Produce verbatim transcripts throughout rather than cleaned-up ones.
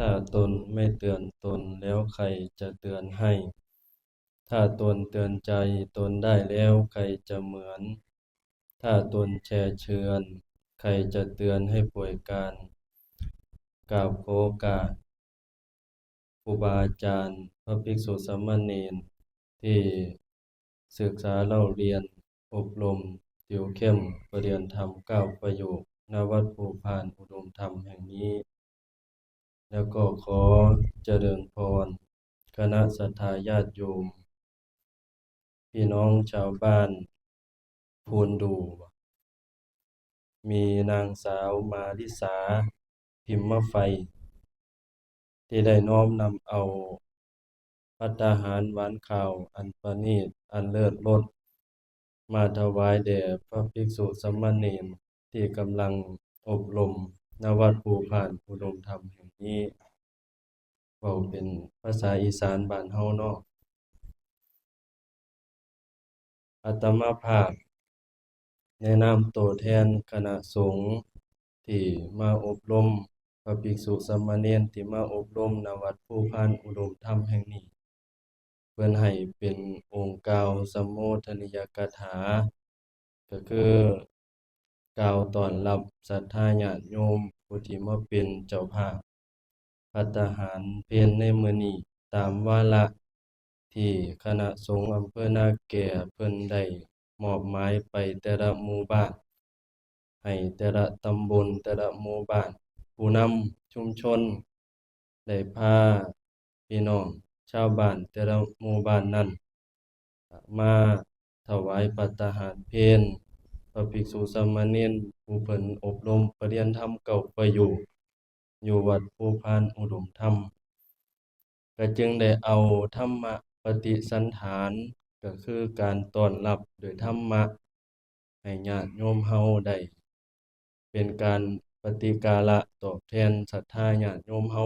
ถ้าตนไม่เตือนตนแล้วใครจะเตือนให้ ถ้าตนเตือนใจตนได้แล้วใครจะเหมือน ถ้าตนแช่เชือน ใครจะเตือนให้ป่วยการ กราบขอโอกาสครูบาอาจารย์ พระภิกษุสามเณร ที่ศึกษาเล่าเรียนอบรมติวเข้มประเรียนธรรมเก้าประโยค ณ วัดภูพานอุดมธรรมแห่งนี้ แล้วก็ขอเจริญพรคณะศรัทธาญาติโยม พี่น้องชาวบ้านโพนดู มีนางสาวมาริสา พิมมะไฟ ที่ได้น้อมนำเอาภัตตาหารหวานข้าวอันประณีตอันเลิศรส มาถวายแด่พระภิกษุสามเณรที่กำลังอบรม ณ วัดภูพานอุดมธรรมแห่งนี้ เว้าเป็นภาษาอีสานบ้านเฮาเนาะ อาตมาภาพในนามตัวแทนคณะสงฆ์ที่มาอบรม พระภิกษุสามเณรที่มาอบรม ณ วัดภูพานอุดมธรรมแห่งนี้ เพิ่นให้เป็นองค์กล่าวสัมโมทนียกถา ก็คือกล่าวต้อนรับศรัทธาญาติโยมผู้ที่มาเป็นเจ้าภาพภัตตาหารเพลในมื้อนี้ ตามวาระที่คณะสงฆ์อำเภอนาแกเพิ่นได้มอบหมายไปแต่ละหมู่บ้าน ให้แต่ละตำบล แต่ละหมู่บ้าน ผู้นำชุมชน ได้พาพี่น้องชาวบ้านแต่ละหมู่บ้านนั้น มาถวายภัตตาหารเพล พระภิกษุสามเณรผู้เพิ่นอบรมประเรียนธรรมเก้าประโยค อยู่วัดภูพานอุดมธรรม ก็จึงได้เอาธรรมปฏิสันถาร ก็คือการต้อนรับด้วยธรรมะ ให้ญาติโยมเฮาได้ เป็นการปฏิการะตอบแทนศรัทธาญาติโยมเฮา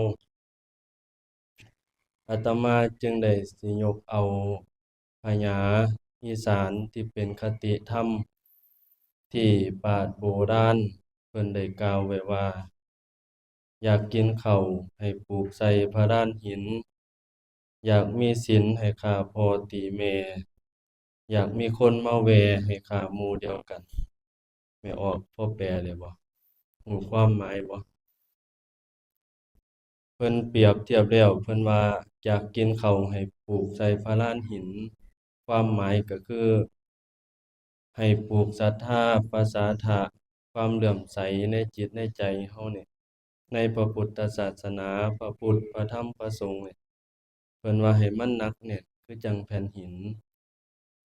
อาตมาจึงได้สิยกเอาพญาอีสานที่เป็นคติธรรม ที่ปราชญ์โบราณเพิ่นได้กล่าวไว้ว่า อยากกินข้าวให้ปลูกใส่พระลานหิน อยากมีศีลให้ฆ่าพ่อตีแม่ อยากมีคนมาแว่ให้ฆ่าหมู่เดียวกัน แม่ออกพอแปลได้บ่ ฮู้ความหมายบ่ เพิ่นเปรียบเทียบแล้ว เพิ่นว่าอยากกินข้าวให้ปลูกใส่พระลานหิน ความหมายก็คือ ให้ปลูกศรัทธา ปสาทะ ความเลื่อมใสในจิตในใจเฮานี่ ในพระพุทธศาสนา พระพุทธ พระธรรม พระสงฆ์นี่ เพิ่นว่าให้มันหนักแน่นคือจั่งแผ่นหิน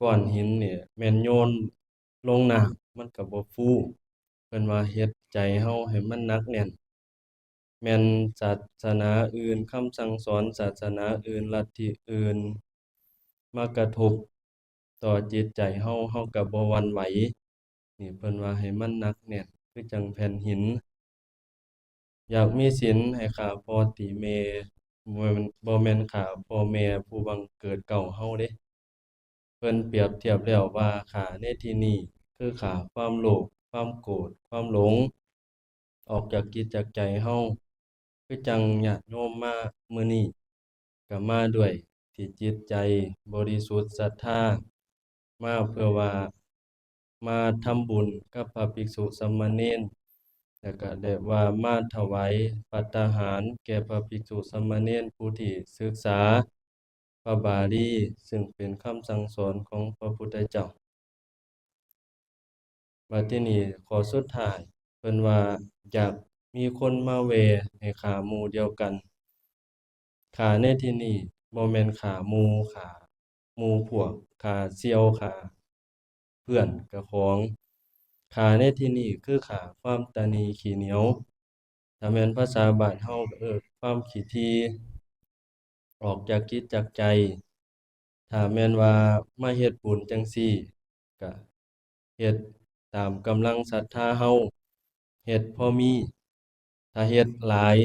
ก้อนหินนี่แม่นโยนลงน้ำมันก็บ่ฟู เพิ่นว่าเฮ็ดใจเฮาให้มันหนักแน่น แม่นศาสนาอื่น คำสั่งสอนศาสนาอื่น ลัทธิอื่น มากระทบต่อจิตใจเฮา เฮาก็บ่หวั่นไหว นี่เพิ่นว่าให้มันหนักแน่นคือจั่งแผ่นหิน อยากมีศีลให้ฆ่าพ่อตีแม่ บ่แม่น บ่แม่นฆ่าพ่อแม่ผู้บังเกิดเกล้าเฮาเด้ เพิ่นเปรียบเทียบแล้วว่าฆ่าในที่นี้คือฆ่าความโลภ ความโกรธ ความหลง ออกจากจิตจากใจเฮา คือจั่งญาติโยมมามื้อนี้ ก็มาด้วยที่จิตใจบริสุทธิ์ศรัทธา มาเพื่อว่ามาทำบุญกับพระภิกษุสามเณร แล้วก็ได้ว่ามาถวายภัตตาหารแก่พระภิกษุสามเณรผู้ที่ศึกษาพระบาลี ซึ่งเป็นคำสั่งสอนของพระพุทธเจ้า บัดทีนี้ข้อสุดท้าย เพิ่นว่าอยากมีคนมาแว่ให้ฆ่าหมู่เดียวกัน ฆ่าในที่นี้บ่แม่นฆ่าหมู่ ฆ่าหมู่พวก ฆ่าเสี่ยว ฆ่าเพื่อนเจ้าของ ฆ่าในที่นี้คือฆ่าความตระหนี่ขี้เหนียว ถ้าแม่นภาษาบ้านเฮาก็เอิ้นความขี้ถี่ ออกจากจิตจากใจ ถ้าแม่นว่ามาเฮ็ดบุญจั่งซี้ ก็เฮ็ดตามกำลังศรัทธาเฮา เฮ็ดพอมี ถ้าเฮ็ดหลาย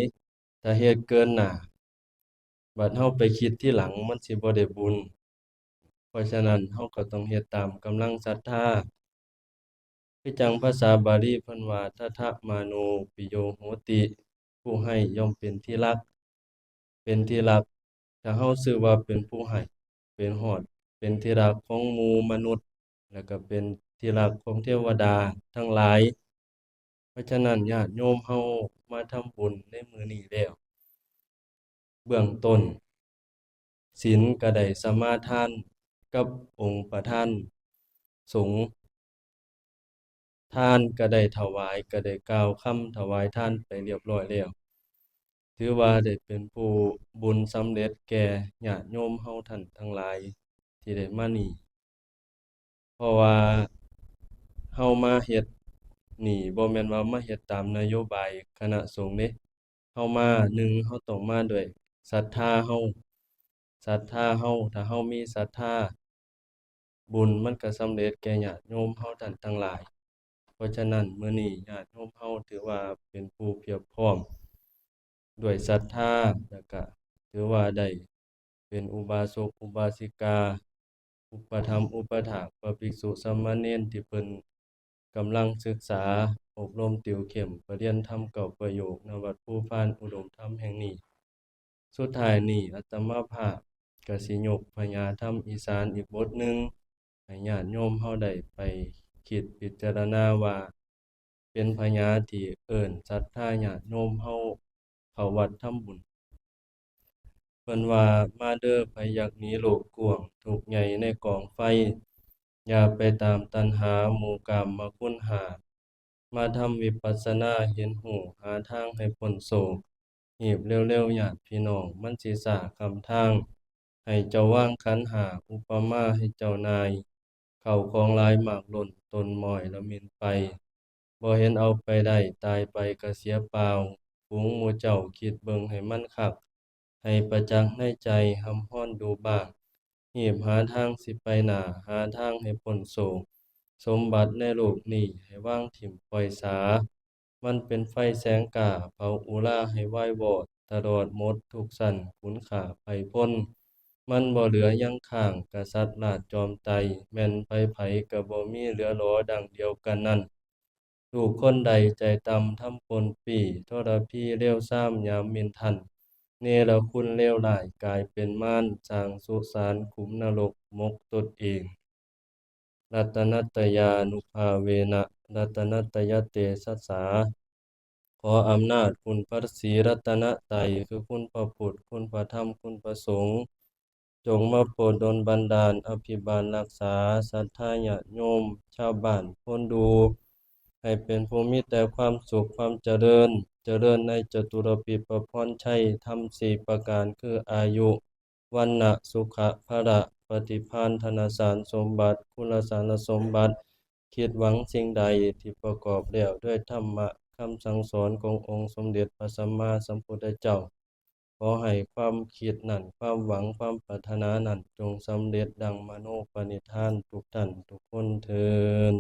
ถ้าเฮ็ดเกินหน้า บัดเฮาไปคิดทีหลังมันสิบ่ได้บุญ เพราะฉะนั้นเฮาก็ต้องเฮ็ดตามกำลังศรัทธา คือจั่งภาษาบาลีเพิ่นว่า ทัฏฐมาโน ปิโย โหติ ผู้ให้ย่อมเป็นที่รัก เป็นที่รัก ถ้าเฮาชื่อว่าเป็นผู้ให้ เป็นฮอด เป็นที่รักของหมู่มนุษย์ แล้วก็เป็นที่รักของเทวดาทั้งหลาย เพราะฉะนั้นญาติโยมเฮามาทำบุญในมื้อนี้แล้ว เบื้องต้น ศีลก็ได้สมาทานกับองค์ประธานสงฆ์ ทานก็ได้ถวาย ก็ได้กล่าวคำถวายทานไปเรียบร้อยแล้ว ถือว่าได้เป็นผู้บุญสำเร็จแก่ญาติโยมเฮาท่านทั้งหลายที่ได้มานี่ เพราะว่าเฮามาเฮ็ดนี่ บ่แม่นว่ามาเฮ็ดตามนโยบายคณะสงฆ์เด้ เฮามา หนึ่ง เฮาต้องมาด้วยศรัทธาเฮา ศรัทธาเฮา ถ้าเฮามีศรัทธา บุญมันก็สำเร็จแก่ญาติโยมเฮาท่านทั้งหลาย เพราะฉะนั้นมื้อนี้ญาติโยมเฮาถือว่าเป็นผู้เพียบพร้อมด้วยศรัทธา แล้วก็ถือว่าได้เป็นอุบาสกอุบาสิกา อุปถัมภ์อุปถากพระภิกษุสามเณรที่เพิ่นกำลังศึกษาอบรมติวเข้มประเรียนธรรมเก้าประโยค ณ วัดภูพานอุดมธรรมแห่งนี้ สุดท้ายนี้อาตมาภาพก็สิยกพญาธรรมอีสานอีกบทหนึ่ง ให้ญาติโยมเฮาได้ไปคิดพิจารณาว่า เป็นพญาที่เอิ้นศรัทธาญาติโยมเฮาเข้าวัดทำบุญ เพิ่นว่า มาเด้อไผอยากหนีโลกกว้าง ทุกข์ใหญ่ในกองไฟ อย่าไปตามตัณหาหมู่กามคุณห้า มาทำวิปัสสนาเห็นฮู้ หาทางให้พ้นโศก หีบเร็วๆ ญาติพี่น้อง มันสิช้าค่ำทาง ให้เจ้าวางขันธ์ห้า อุปมาให้เจ้านาย ข้าวของหลายมากล้น ต้นม้อยละมินไป บ่เห็นเอาไปได้ ตายไปก็เสียเปล่า ฝูงหมู่เจ้าคิดเบิ่งให้มันคัก ให้ประจักษ์ในใจ หำฮอนดูบ้าง หีบหาทางสิไปหน้า หาทางให้พ้นโศก สมบัติในโลกนี้ให้วางถิ่มปล่อยสา มันเป็นไฟแสงกล้า เผาอุราให้วายวอด ตลอดหมดทุกชั้นขุนข้าไพร่พล มันบ่เหลือยังค้าง กษัตริย์ราชจอมไตร แม่นไผๆ ก็บ่มีเหลือหลอดังเดียวกันนั้น ลูกคนใดใจต่ำทำปนปี้ ทรพีเลวซามยามหมิ่นท่าน เนรคุณเลวร้ายกลายเป็นมาร สร้างสุสานขุมนรกหมกตนเอง รัตนัตตยานุภาเวนะ รัตนัตตยเตชะสา ขออำนาจคุณพระศรีรัตนตรัย คือคุณพระพุทธ คุณพระธรรม คุณพระสงฆ์ จงมาโปรดดลบันดาล อภิบาลรักษา ศรัทธาญาติโยม ชาวบ้านโพนดู ให้เป็นผู้มีแต่ความสุขความเจริญ เจริญในจตุรพิธพรชัย ธรรมสี่ประการ คืออายุ วรรณะ สุขะ พละ ปฏิภาณ ธนสารสมบัติ คุณสารสมบัติ คิดหวังสิ่งใดที่ประกอบแล้วด้วยธรรมะคำสั่งสอนขององค์สมเด็จพระสัมมาสัมพุทธเจ้า ขอให้ความคิดนั้น ความหวัง ความปรารถนานั้น จงสำเร็จดังมโนปณิธานทุกท่านทุกคนเทอญ